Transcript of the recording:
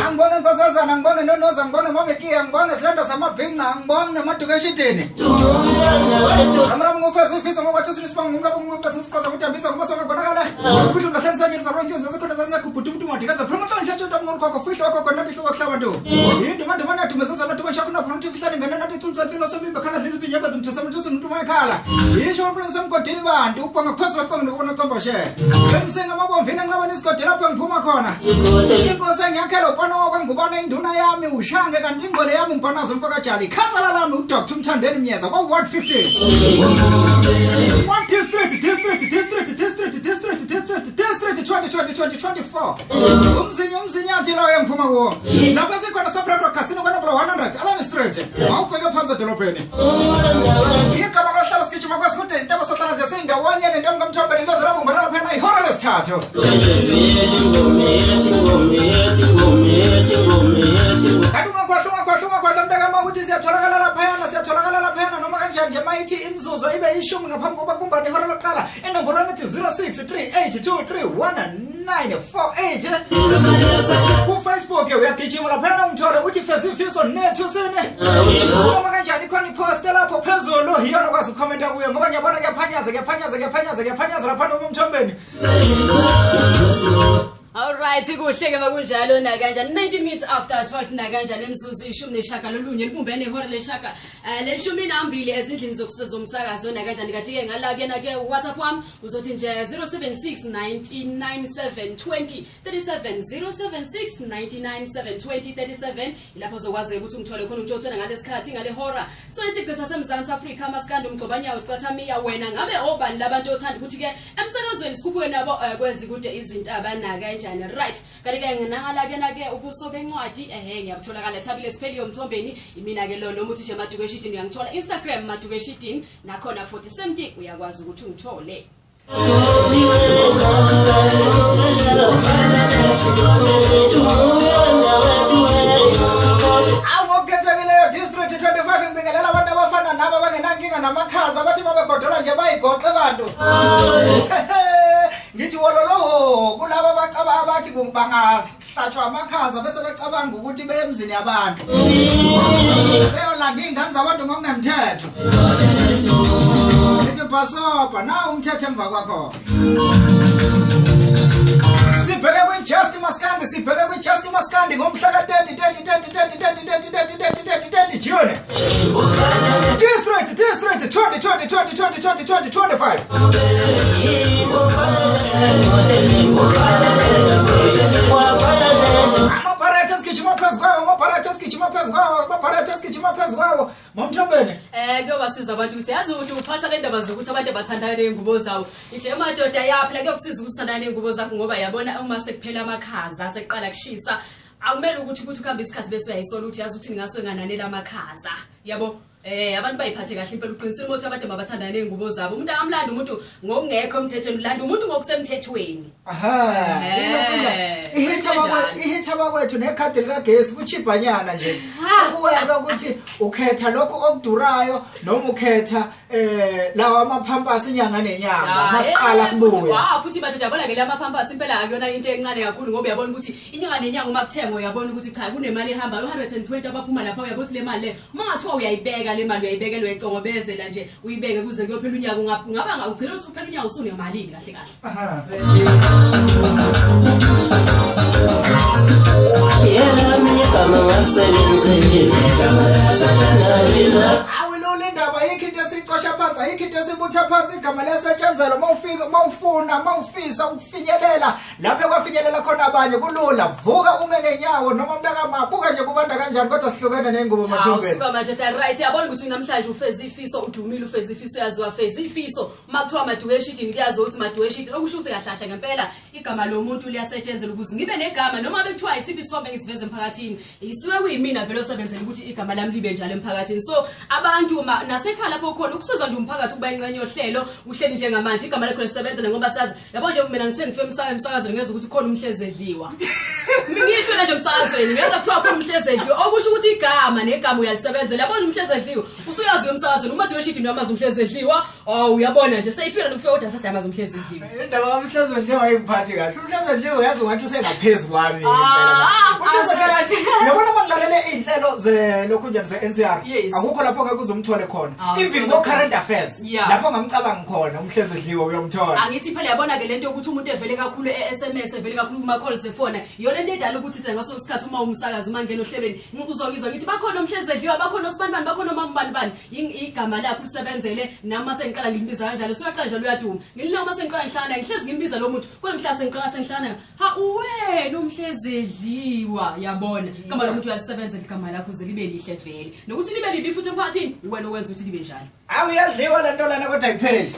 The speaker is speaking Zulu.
Angibonge nkosazana, angibonge nonoza, angibonge momekiya, angibonge silanda samabhinca, angibonge maduka eshidini. Amra ngufeza ifiso ngokwathu sinisibanga ngumlapho ngumlapho sisiqhaza kudambisa ngomasonga kubonakala. Futhi ungahlalisanyeni zaronke zazikhona zazingakubhuti umuntu ungadikaza phela umhlanje nje nto ngomkhokho fihlo khokho nathi hlobo kuhlaba nto. Yinto manje manje dume zazona dume shakuna phela umuntu fihlane ngane nathi cunsa filo somimbe khala dlizi binyembe zimthuse umuntu umuntu mayekhala. Yisho umuntu semgodini bantu ubhonga phezulu canga nokubona comboshe. Bengisenga amabomvini enqabeni isigodi lapho ngiphuma khona. Inkosi engiyakhela upano kwengubana induna yami ushange kanti ingqole yami umbhanazo mfakajali. Ikhansela lami uDr Mthandeni Myeza kwa Ward 15. One district district district district district district district 2020 2024. Umzinyo umzinyathi lawo engiphuma kuwo. Lapha sikhona Sabra Casino kwa number 100 Allen Street. Awubheke phansi edolobheni. Igama lohlala sigijima kwazi ukuthi intaba sohlala nje sindawonye nentombi kaMthombeni loze labumbana laphana ihora lesithathu. Kanti ungakhwahla ungakhwahla ungakhwahla mntakama ukuthi siyatholakala laphayana siyatholakala laphayana noma kanjani nje mayithi imizuzu ibe ishumi ngaphambi kokuba kubumbane ihora lokuqala enombolweni ethi 0638231948 ku-Facebook uyagijima laphayana ungithole uthi fezifiso nethu sine noma kanjani khona ipost lapho phezulu iyona okwazi ukukhomenta kuyo ngoba ngiyabona kuyaphanyaza kuyaphanyaza kuyaphanyaza kuyaphanyaza laphana uma umthombeni. Alright, kuhle ke makunjalo na kanjani 19 minutes after 12 na kanjani emzuzu ishumi neshagalolunye libumbene ihora leshaka leshumi nambili ezindlini zomsakazo na kanjani kanti ke ngala kuyena ke WhatsApp wami uzothi nje 076 997 20 37 076 997 20 37 lapho uzokwazi ukuthi ungithole khona ungitshotshela ngalesikhathi ngale hora. So isigqi saseMzansi Afrika maskandi umgcobanyawo sicathamiya wena ngabe obani labantu othanda ukuthi ke emsakazweni sikhuphuke nabo kwezikude izintaba na kanjani. Right, kanti ke nginangala kena ke ubuso bencwadi ehe ngiyabutholakala Thabile Sipheliyo Mthombeni imina ke lo noma uthi nje Maduke Shidini uyangithola Instagram Maduke Shidini nakhona 40 something uyakwazi ukuthi ungithole. Awokhethekileyo district 25 ngibingelela abantu abafana nabo abangenankinga namakhaza abathi babegodola nje bayigoqe bantu. Ngithi wololo kulabo abacaba abathi bangahlatshwa amakhaza bese becabanga ukuthi beyemzini yabantu. Beyolanda iy'ngane zabantu ngokungemthetho. Ngithi bhasobha na umthetho emva kwakho. Sibheke kwi-Just Maskandi, sibheke kwi-Just Maskandi ngomhla ka-30 30 30 30 30 30 30 30 30 30 June. District District 20 20 20 20 20 20 25. Amapharatha sigijima phezu kwawo, amapharatha sigijima phezu kwawo, amapharatha sigijima phezu kwawo. Mamthombeni. Kuyobasiza abantu ukuthi yazi ukuthi uphatha le ndaba zokuthi abantu abathandana ney'ngubo zabo. Ithi emadoda yaphela kuyokusiza ukuthi uthandane ney'ngubo zakho ngoba yabona uma sekuphela amakhaza sekuqala kushisa akumele ukuthi ukuthi ukuhamba isikhathi bese uyayisola ukuthi yazi ukuthi ngingasuke ngananela amakhaza. Yabo? Abantu bayiphathe kahle impela uqinisile ukuthi abantu mabathandana ney'ngubo zabo. Umuntu akamlanda umuntu ngokungekho emthethweni, ulanda umuntu ngokusemthethweni. Aha. Ihitha bakwethu nekhadi likagesi kuchibhanyana nje. Kuweka ukuthi ukhetha lokho okudurayo noma ukhetha lawa amaphampasi inyanga nenyanga masiqala sibuye. Wow, futhi madoda yabona ke lamaphampasi impela akuyona into encane kakhulu ngoba uyabona ukuthi inyanga nenyanga uma kuthengwa uyabona ukuthi cha kunemali ehambayo 120 abaphuma lapha uyabona ukuthi le mali le uma ngathiwa uyayibeka le mali uyayibekela uyayicongobezela nje uyibeke kuze kuyophela unyaka ungaba ugcina usuphela unyaka usunemalini kahle kahle. Aha. Awulula indaba ayikho into esicosha phansi ayikho into esibutha phansi igama liyasetshenzela mawufika mawufuna mawufisa ukufinyelela lapho kwafinyelela khona abanye kulula vuka ume ngenyawo noma mntakama buka nje kubanda kanjani kodwa sihlukene nengubo Mathombeni. Awusuka madoda right yabona ukuthi namhlanje ufeza ifiso udumile ufeza ifiso uyaziwa feza ifiso uma kuthiwa Maduke Shidini kuyaziwa ukuthi Maduke Shidini okusho ukuthi kahle ngempela igama lomuntu liyasetshenzela ukuze ngibe negama noma bekuthiwa isiphi isithombe ngisiveze emphakathini isuke kuyimina vele osebenzela ukuthi igama lami libe njalo emphakathini. So abantu nasekhaya lapho khona ukusiza nje umphakathi ukuba ingxenye yohlelo uhleli njengamanje igama lakho lisebenzele ngoba sazi yabo nje mina ngisengife emsakazweni ngezwe ukuthi khona umhlezi edliwa. Ngifike nje emsakazweni. Emsakazweni ngeza kuthiwa khona umhlezedliwe, okusho ukuthi igama negama uyalisebenzela. Yabona umhlezedliwe usuyaziwa emsakazweni, uma duweshidi niyamazi umhlezedliwa. Oh, uyabona nje seyifika nokufika kodwa sesiyamazi umhlezedliwe. Indaba kamhlezedliwe ayingiphathi kahle. Umhlezedliwe uyazi ngathi usengaphezu kwami. Ah, Yabona uma ngilalele iy'nhlelo zelokhu njani ze-NCR, Yes. akukho lapho ngeke uzumthole khona. Ah, Even so- ko-current affairs, Yeah. lapho ngamcabangi khona umhlezedliwe uyomthola. Angithi phela yabona-ke lento yokuthi umuntu evele kakhulu e-SMS, evele kakhulu kuma-calls efona, iyona into edala ukuthi thina ngaso isikhathi uma umsakazi uma ngena ohlelweni uzokizwa ngithi bakhona omhlezedliwa, bakhona osibanibani, bakhona omambanibani. Igama lakho ulisebenzele. Nami uma sengiqala ngimbiza kanjalo usuyaqala njalo uyaduma. Ngilila uma sengiqala ngihlangana ngihlezi ngimbiza lo muntu kule mhla sengiqala sengihlangana, ha uwena umhlezedliwa. Yabona igama lo muntu uyalisebenzela igama lakho uze libe lihle vele, nokuthi libe libi futhi emphakathini uwena owenza ukuthi libe njalo. Awu, iyadliwa le nto lana kodwa ayipheli.